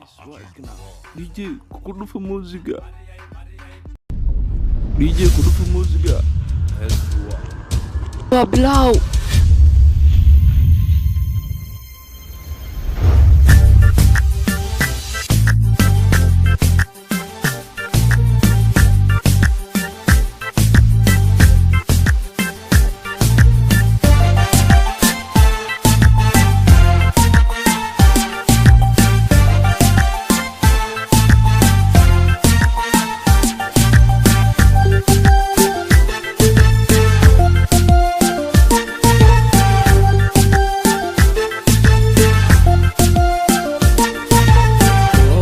Waa iskana. DJ, ku dhufa muusiga. DJ, ku dhufa muusiga. Heestu waa Waa bilow.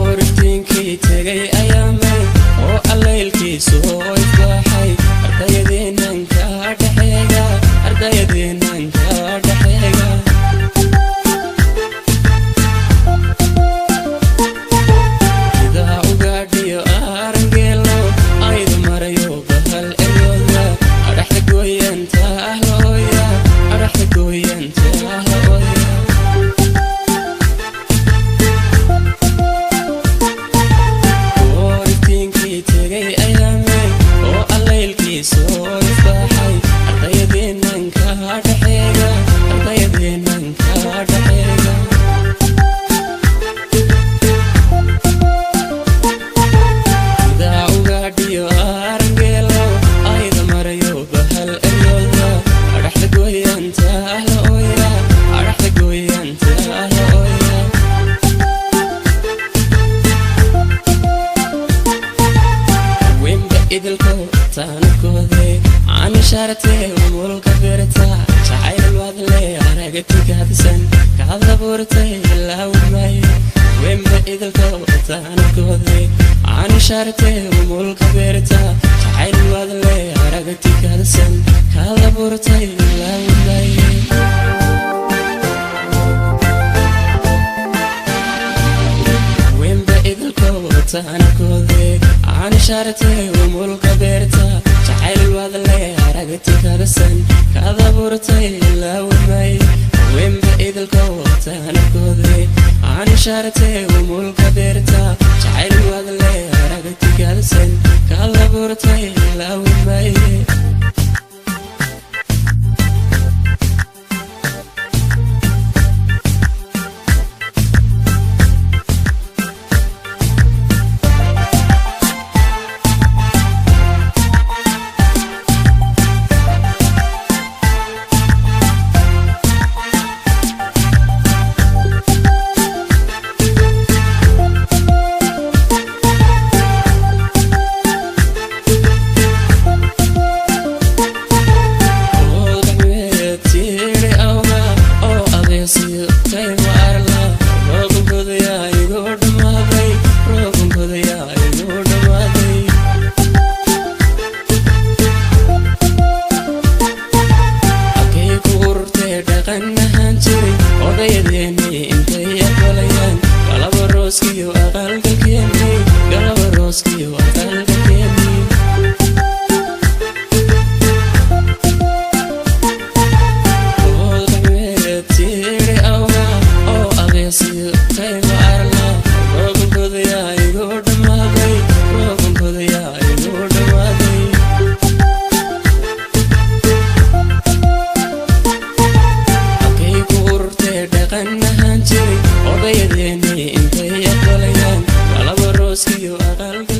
Ortiinkii tegay ayaamay oo allaylkiisu ifbaaxay, ardayadeenanka dhexeega, ardayadeenanka dhexeega. Idaa ugaadhiyo arangeelo ayda marayo bahal eryooda, adhaxda gooyanta ah looya, adhaxda gooyanta ah looya. Ortiinkii tegay ayaamay oo allaylkiisu ifbaaxay, ardayadeenanka dhexeega, ardayadeenanka dhexeega. Idaa ugaadhiyo arangeelo ayda marayo bahal eryooda, adhaxda gooyanta ah looya, adhaxda gooyanta ah looya. Wemba idilko taanakoode canishaarate umulka berta jacayl wadle aragti kaadsan kaadabuurtay ilaawmay. Wemba idilko taanakoode canishaarate umulka berta jacayl wadle aragti kaadsan kaadabuurtay ilaawmay. Wemba idilko taanakoode canishaarate umulka beerta jacayl wadle aragti kadasan kadabuurtay ilaawmay. Wemba idilko taanakoode canishaarate umulka beerta jacayl wadle aragti kadasan kadabuurtay ilaawmay. Odayadeeni intay aqbalayaan galaba rooskiyo aqalgalkeeni, galaba rooskiyo aqalgalkeeni. Odayadeeni intay aqbalayaan galaba rooskiyo aqalgalkeeni.